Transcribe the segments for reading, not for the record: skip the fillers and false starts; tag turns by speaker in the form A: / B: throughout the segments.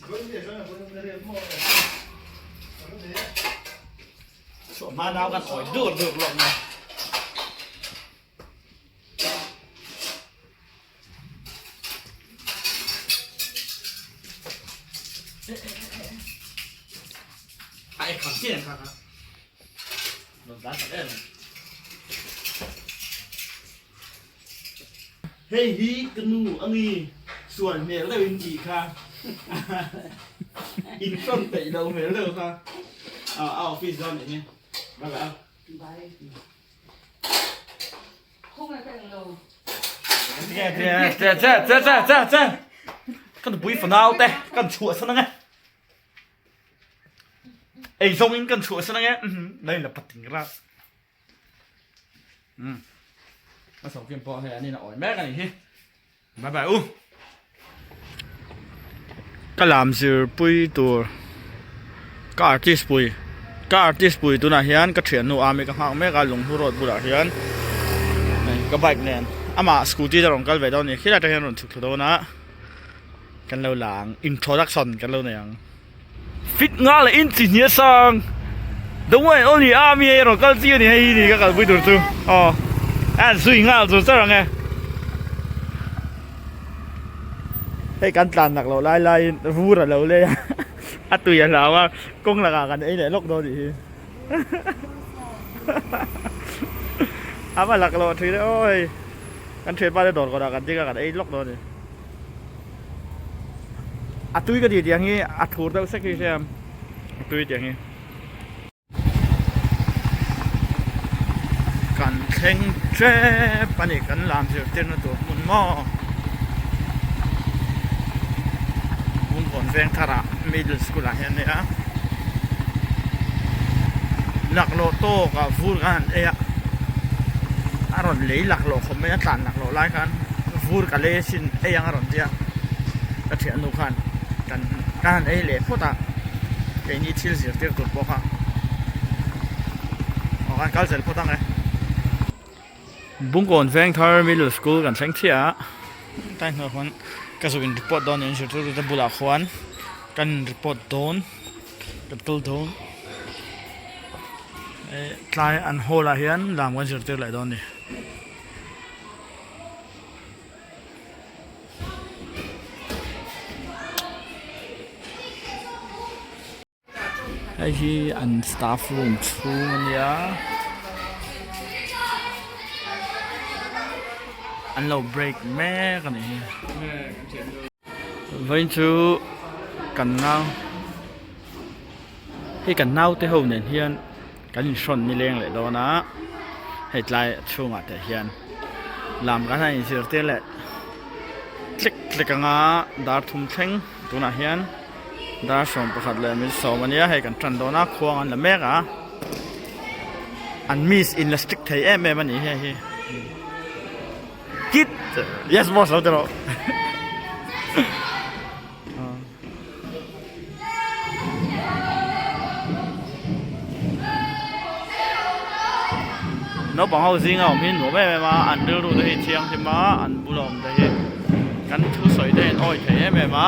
A: Chhuah hma nau kan awi dur dur lawk mai. Ai kham chian kha kha. Lon dan tak em. Hei hi ka nu a ngi sual hmel deuh in tih kha in hrawn peih lo hmel deuh kha a office dawn nih hi bye bye. Ka nupui fanau te kan chhuah san ang e ei zawng in kan chhuah san ang e lei la pating ra a sawkin pawh hei an in a awi mek a nih hi. Bye bye u. Ka lam zir pui tur ka artist pui ka artist pui tunah hian ka thiannu ami ka nghak mek a lunghlu road bulah hian hei ka bike nen amah scooty te a rawn kal ve dawn a ni khilai atang hian a rawn chhuk thla dawn a kan lo la ang introduction kan lo nei ang. Fit nga leh in chi hnial sang the one and only army hei a rawn kal chi a ni hei hi ni ka kalpui tur chu aw a han zui nghal chur char ang e hei kan tlan nak loh lai laiin vur a lo lei a a tui a hlau a kawng lakah kan ei leh lawk dawn tih hi a va lak loh thin e aw hei kan thianpa te dawr kawtah kan ding a kan ei lawk dawn a ni. A tui ka tih tiang hi a thur deuh sek hi hria a tui tiang hi. Kan thleng tep a ni kan lam zirtirna tur hmun maw Bungkawn Vengthar ah middle school ah hian a ni a laklawh tawk ah vur khan an ei a a rawn lei laklawh khawp mai a tlan laklawh lai khan vur ka lei asin ei ang a rawn tia ka thiannu khan kan ka han ei leh phawt a keini thil zirtir tur pawh kha aw kan kal zel phawt ang e. Bungkawn Vengthar Middle School kan thleng chiah a tlai hnuaiah khuan ka zuk in report dawn niin zirtirtu te bulah khuan kan in report dawn kan kal dawn tlai an hall ah hian lam kan zirtir leh dawn a ni. Hei hi an staff room chhung a nia an lo break mek a nih hi vawiin chu kan nau hei kan naute ho nen hian kan inhrawn nileng leh dawn a hei tlai chhungah te hian lam kan han inzirtir leh tlek tlek anga dar thum thleng tunah hian dar 11 leh min sawm a nia hei kan tan dawn a khuang an la mek a an miss in la strict thei em em a ni hei hi kit yes boss lo ti rawh. Naupang ho zinga awm hi nuam em em a an rilru te hi thianghlim a an bula awm te hi kan thusawi te in awi thei em em a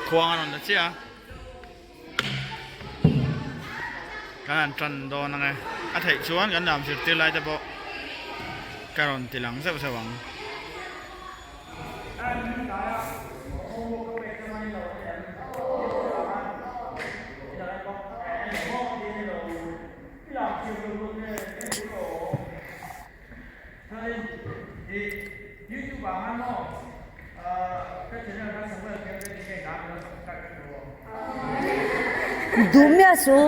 A: khuang an rawn la chiah a kan han tan dawn ang e a theih chuan kan lam zirtir lai te pawh ka rawn ti lang zeuh zeuh ang.
B: Duh miah suh.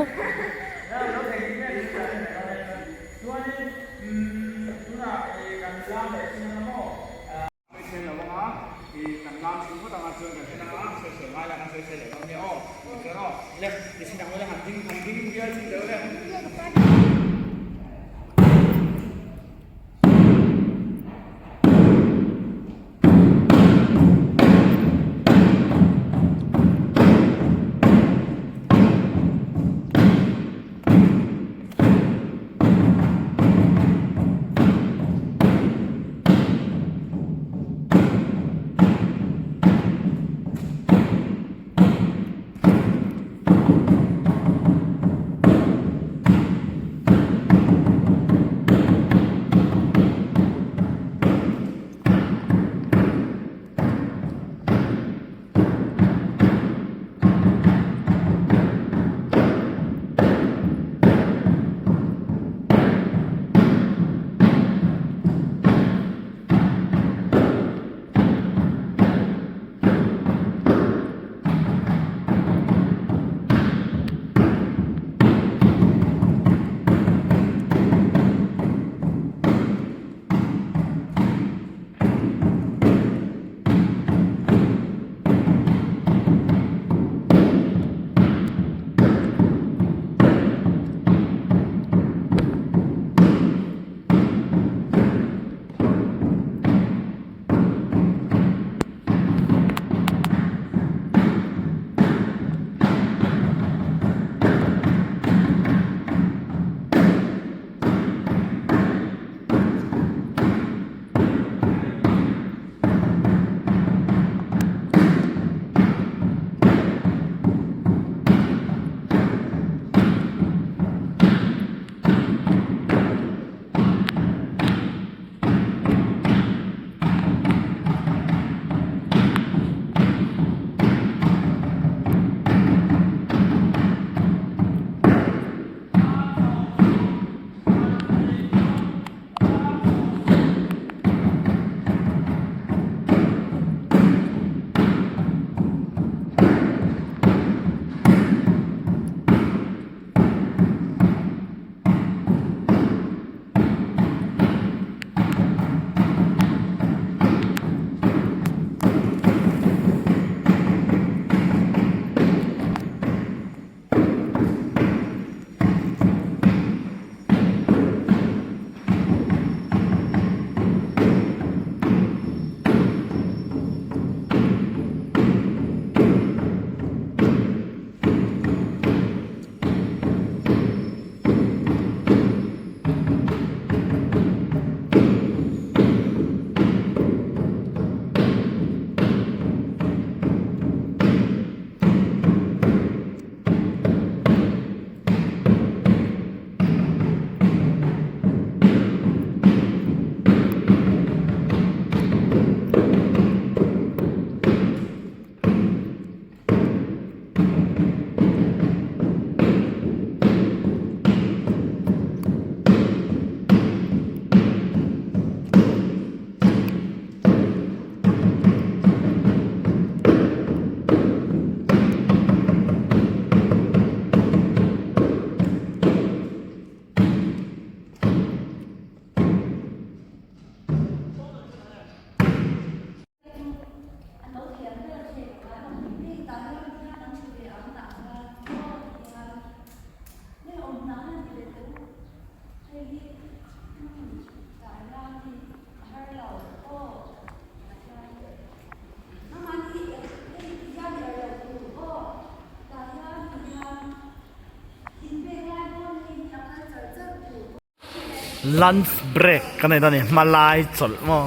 A: Lunch break kan nei dawn a ni hmalai chawlh maw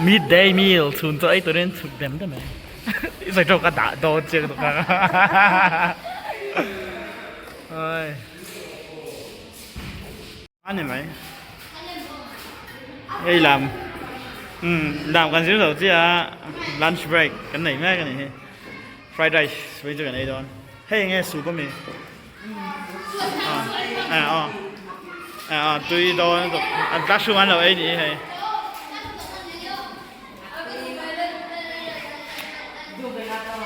A: midday meal chhun chaw ei turin chhuk dem dem e i sawi tawk a dah dawn chiang tawk a oi a ni mai hei lam um lam kan zir lo chiah a lunch break kan nei mek a ni hi fried rice mai chu kan ei dawn hei enge soup ami. À tui dawn an classroom an lo ei ni hei.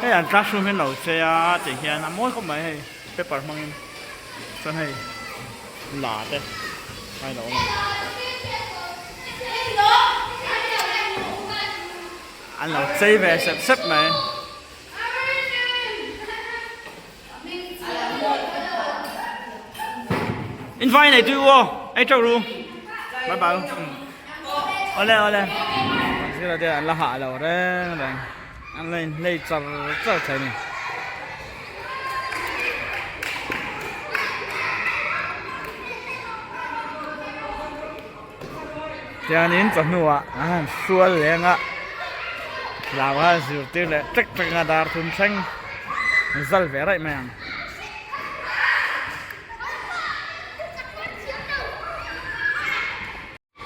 A: Hei an classroom hi an lo chei a tih hian a mawi khawp mai hei paper hmangin chuan hei la te a lo awm a ni. An lo chei ve sep sep mai. In vai nei tui u aw, ei teuh ru. Bye bye. Awle awle. Zira te an la hah lo reng reng. An la in hlei char char thei ni. Tianin chawhnuah an han hrual leng a, thlau a zirtir leh ṭek ṭek a dar thum thleng zal ve raih mai ang.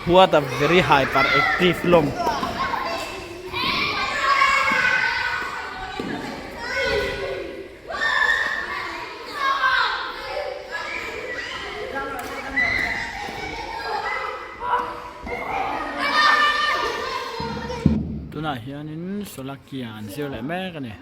A: What a very hyper active lawng. Tunah hianin Solakia an zir leh mek a ni.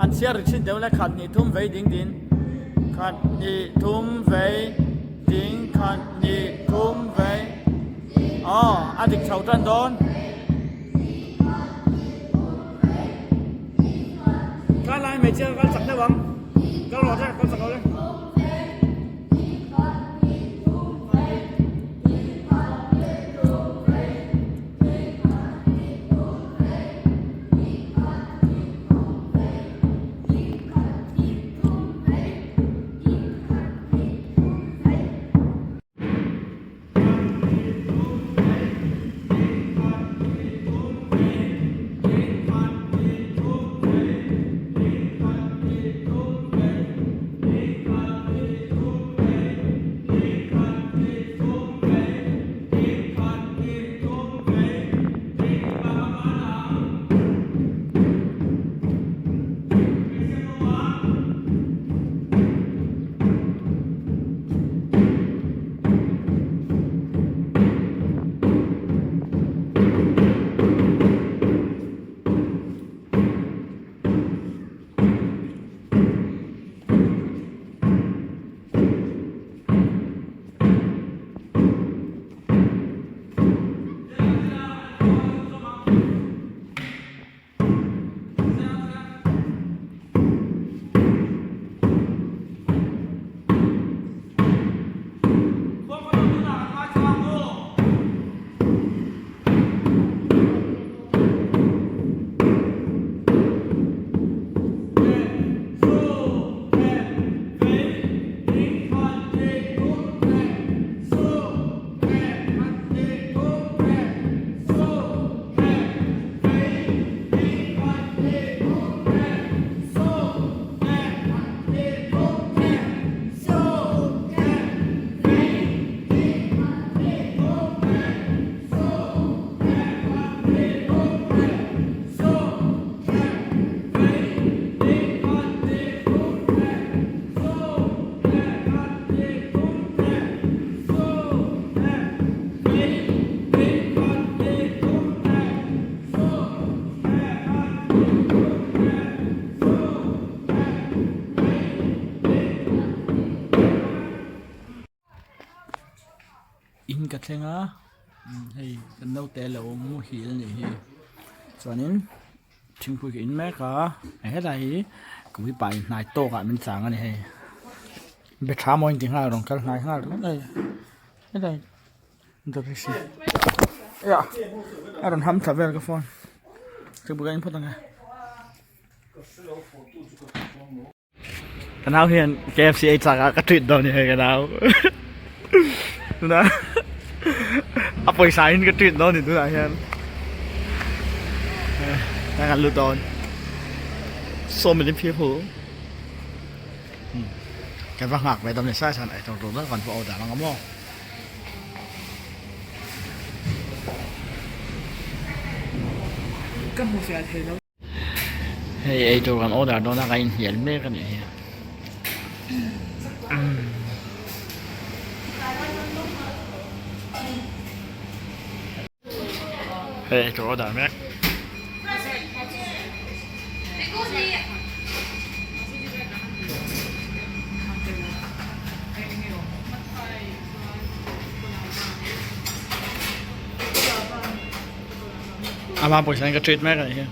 A: Han chhiar ri thin deuh le khat hnih thum vei ding din khat hnih thum vei ding khat hnih thum vei aw a dik chho tan dawn. Ka lai hmeichhia ka kal chak deuh ang kal rawh che kal chak lo le. In ka thleng a hei kan naute lo muhil a nih hi. Chuanin thingpui ka in mek a helai hi ka uipa in hnai tawk ah min chang a ni hei be tha maw in ti nghal rawn kal hnai nghal ringawt a ni helai a rawn ham thla vel ka phone thingpui ka in phawt ang e. Ka nau hian KFC ei chak a ka treat dawn ni hei ka nau tunah a pawisa in ka treat dawn ni tunah hian ka kan lut dawn so many people kan va nghak ve dawn ni sai chuan eitur tur ber kan va order ang a maw.
C: Ka hmu fiah thei lo.
A: Hei eitur kan order dawn a ka inhnial mek a nih hi. Hei eitur order mek. Ama pawisa in ka treat mek a nih hi.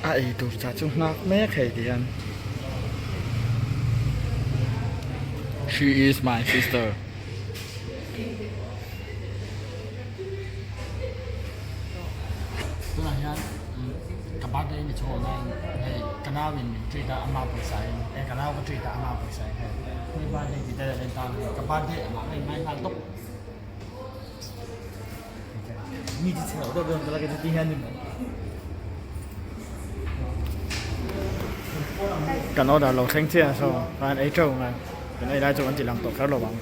A: A ei tur chah chu nghak mek hei ti hian she is my sister. Tunah hian ka birthday ni chho laiin hei ka nau in min treat a ama pawisa in eh ka nau ka treat a ama pawisa in hei mi birthday ti te len tan ka birthday amah ka in ngai nghal tawp. Mi chi chhelo deuh deuh ka ti hian ni mai. Kan order lo thleng chiah so kan ei teuh ngai kan ei lai chu kan ti lang tawh kher lo ang.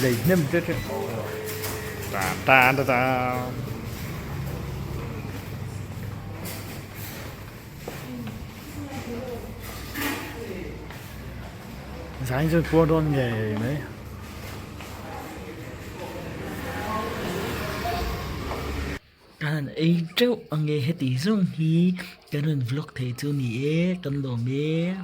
A: Lei hnem te te ta ta ta ta. Zain chu puar dawn ngei mai.
C: Ka han ei teuh ange heti zawng hi kan rawn vlog thei chu ni e kan lawm e.